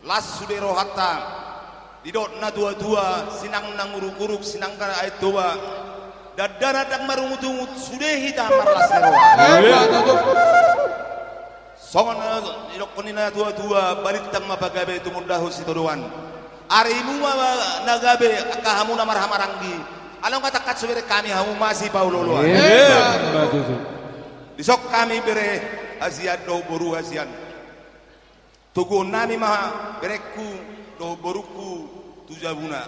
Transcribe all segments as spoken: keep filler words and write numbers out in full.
Las sude rohanta. Didok na tua-tua, sinang na nguruk-nguruk, sinang na aek Toba. Dandana ndang marungut-ungut, sude hita marlas ni roha. Songon na didokkon ni na tua-tua, balintang ma pagabe tumundalhon sitadoan. Arimu ma na gabe, angka hamu na marhahamaranggi. Alai nunga tangkas so bere hami hamu masipaolo-oloan. Dison hami bere hasian dohot boru hasian. Toguhon nami ma berengku dohot borungku tu jabuna.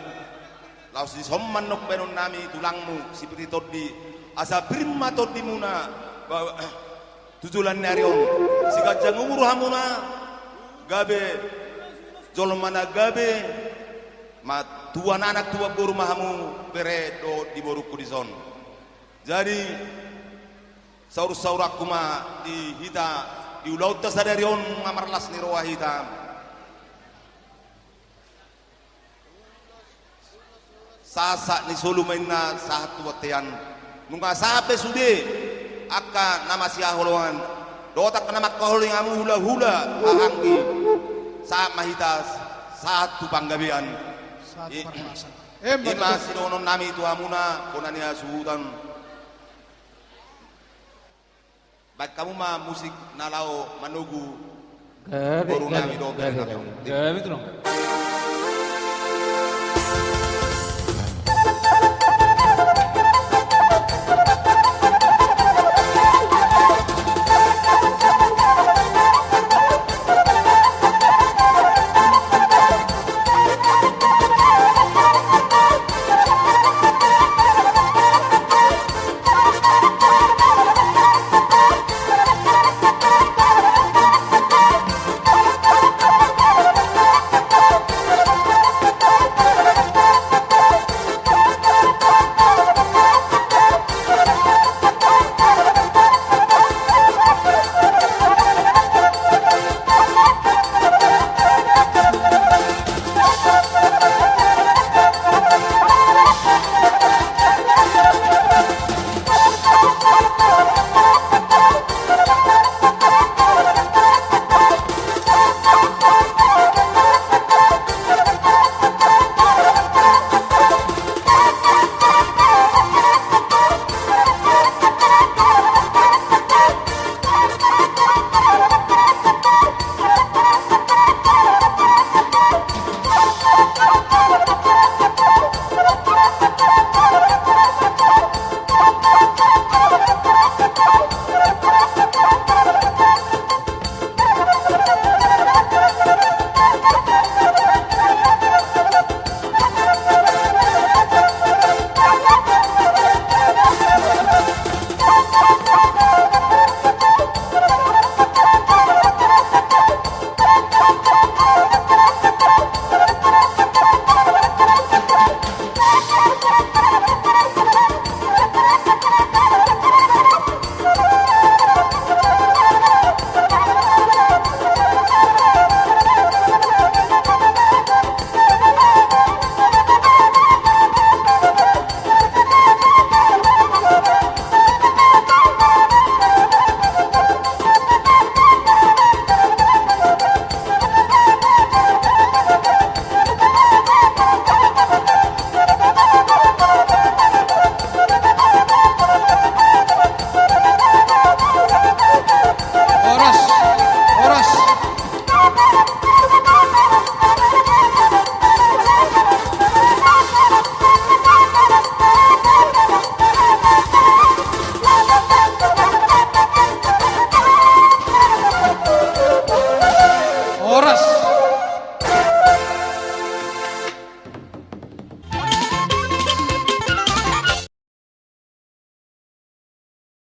Laos dison ma nang baenon nami tulangmu si Pir ni Tondi, asa pir ma tondimuna, ba-, tu joloan ni ari on. Siganjang umur hamuna, gabe jolma na gabe, ma tubuan anak tubuan boru ma hamu bere dohot di borungku dison. Jadi, saur-sauranku ma di hita, di ulaonta sadari on nunga marlas ni roha hita. Sahat-sahat ni solu ma inna sahat tu bontean. Nunga sahat be sude angka na masihaholongan dohot angka na mangkaholongi hamu hula-hula, haha anggi. Sahat ma hita sahat tu panggabean. Sahat tu panggabean. I-, ima sidohonon nami tu hamuna, bona ni hasuhuton. Baen hamu ma musik na laho manogu boru nami dohot bere nami on. Gabe, gabe.